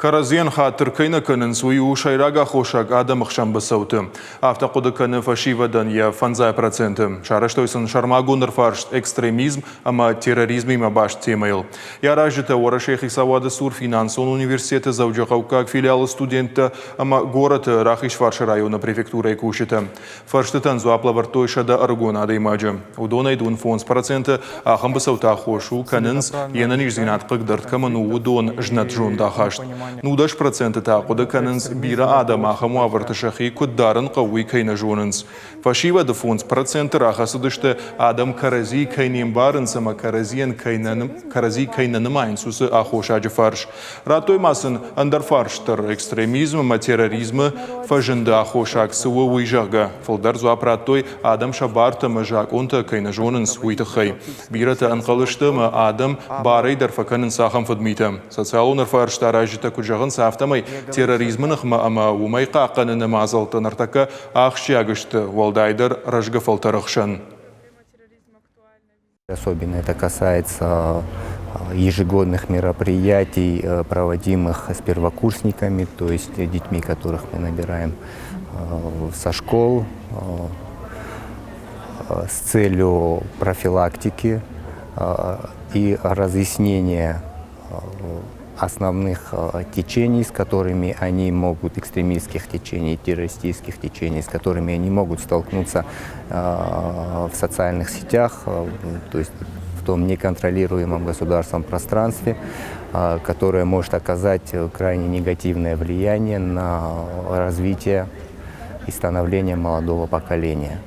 Кӕрӕдзийӕн хатыр кӕй нӕ кӕнынц, уый у сӕйраг аххосаг адӕмы хсӕн быцӕуты. Афтӕ хъуыды кӕны фӕсивӕдӕн йӕ 5%. Сарӕзтой сын сӕрмагонд ӕрфарст экстремизм ӕмӕ терроризмимӕ баст темӕйыл. Йӕ аразджытӕ Уӕрӕсейы хицауады цур финансон университеты Дзӕуджыхъӕуккаг филиалы студенттӕ ӕмӕ горӕты Рахизфарсы районы префектурӕйы кусджытӕ. Фӕрстытӕн дзуапп лӕвӕрдтой 100 ӕрыгон адӕймаджы. Уыдонӕй 55% ахӕм быцӕуты аххос у кӕнынц, йе нӕниздзинад хъыгдӕрд кӕмӕн у, уыдон знӕт зондахаст. 19% та хъуыды кӕнынц, бирӕ адӕм ахӕм уавӕрты сӕхи куыд дарын хъӕуы, уый кӕй нӕ зонынц. Фӕсивӕды 5% рахӕцыдысты, адӕм кӕрӕдзийы кӕй не мбарынц ӕмӕ кӕрӕдзийӕн кӕй нӕ, кӕрӕдзи кӕй нӕ нымайынц, уыцы аххосаджы фарс. Радтой ма сын ӕндӕр фарст дӕр, экстремизм ӕмӕ терроризмы фӕзынды аххосаг цы у, уый, зӕгъгӕ. Фылдӕр дзуапп радтой, адӕм сӕ бартӕ ӕмӕ закъонтӕ кӕй нӕ зонынц, уый тыххӕй. Бирӕтӕ ӕнхъӕл сты ӕмӕ адӕм барӕй дӕр фӕкӕнынц ахӕм фыдмитӕ. Социалон ӕрфарст аразджытӕ куыд зӕгъынц, афтӕмӕй терроризмы ныхмӕ ӕмӕ уымӕй хъахъхъӕныны мадзӕлттӕ ныртӕккӕ ахсджиаг сты, уӕлдайдӕр рӕзгӕ фӕлтӕры хсӕн. Особенно это касается ежегодных мероприятий, проводимых с первокурсниками, то есть детьми, которых мы набираем со школ, с целью профилактики и разъяснения основных течений, с которыми они могут, экстремистских течений, террористических течений, с которыми они могут столкнуться в социальных сетях, то есть в том неконтролируемом государством пространстве, которое может оказать крайне негативное влияние на развитие и становление молодого поколения.